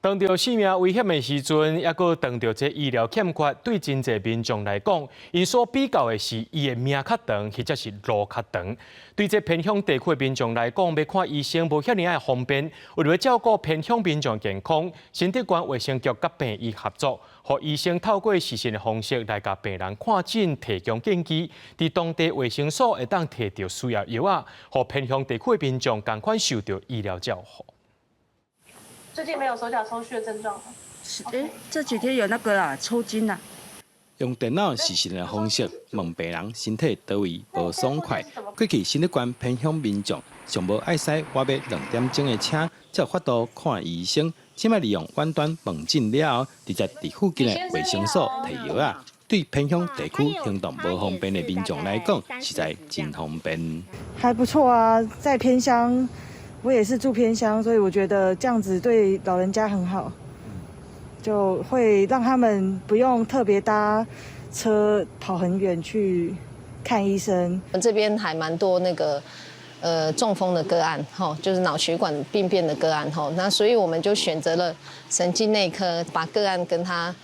當著性命危險的時陣，猶閣當著這醫療欠缺，對真濟民眾來講，𪜶所比較的是伊的命較長，或者是路較長。對這偏鄉地區的民眾來講，欲看醫生無遐爾仔方便。為著欲照顧偏鄉民眾健康，新竹縣衛生局佮病院合作，予醫生透過視訊的方式來共病人看診，提供建議。佇當地衛生所會當提著需要藥仔，予偏鄉地區的民眾仝款受著醫療照護。最近沒有手腳抽搐的症狀嗎？哎，這幾天有那個啦，抽筋啦。用電腦視訊的方式問病人身體佗位無爽快。過去新竹縣偏鄉民眾上無愛駛倚欲2點鐘的車，才有法度看醫生。這擺利用遠端問診了後，直接佇附近的衛生所提藥仔。對偏鄉地區行動無方便的民眾來講，實在真方便。還不錯啊，在偏鄉。我也是住偏鄉，所以我覺得這樣子對老人家很好，就會讓他們不用特別搭車跑很遠去看醫生。這邊還蠻多那個中風的個案，吼，就是腦血管病變的個案，吼，那所以我們就選擇了神經內科，把個案跟他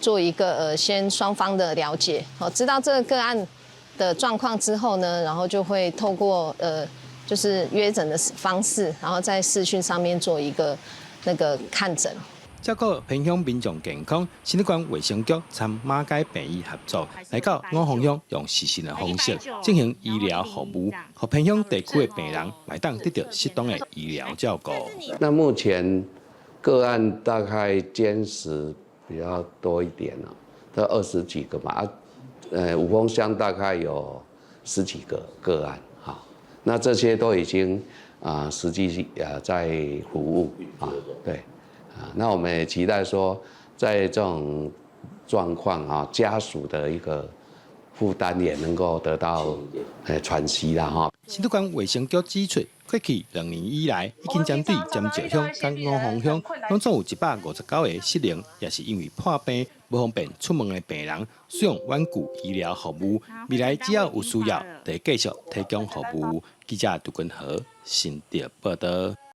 做一個先雙方的了解，好，知道這個個案的狀況之後呢，然後就會透過就是約診的方式，然後在視訊上面做一個那個看診。照顧偏鄉民眾健康，新竹縣衛生局參馬偕病院合作，來到五峰鄉用視訊的方式進行醫療服務，予偏鄉地區的病人會當得著適當的醫療照顧。那目前個案大概尖石比較多一點了，都20幾個嘛，啊，五峰鄉大概有十幾個個案。那這些都已經啊，實際啊在服務啊，對啊，那我們也期待說，在這種狀況啊，家屬的一個負擔也能夠得到喘息啦哈。新竹縣衛生局指出，過去2年以來，已經針對尖石鄉佮五峰鄉，攏總有159個失能，也是因為破病無方便出門的病人，使用遠距醫療服務。未來只要有需要，就會繼續提供服務。記者杜君和新竹報導。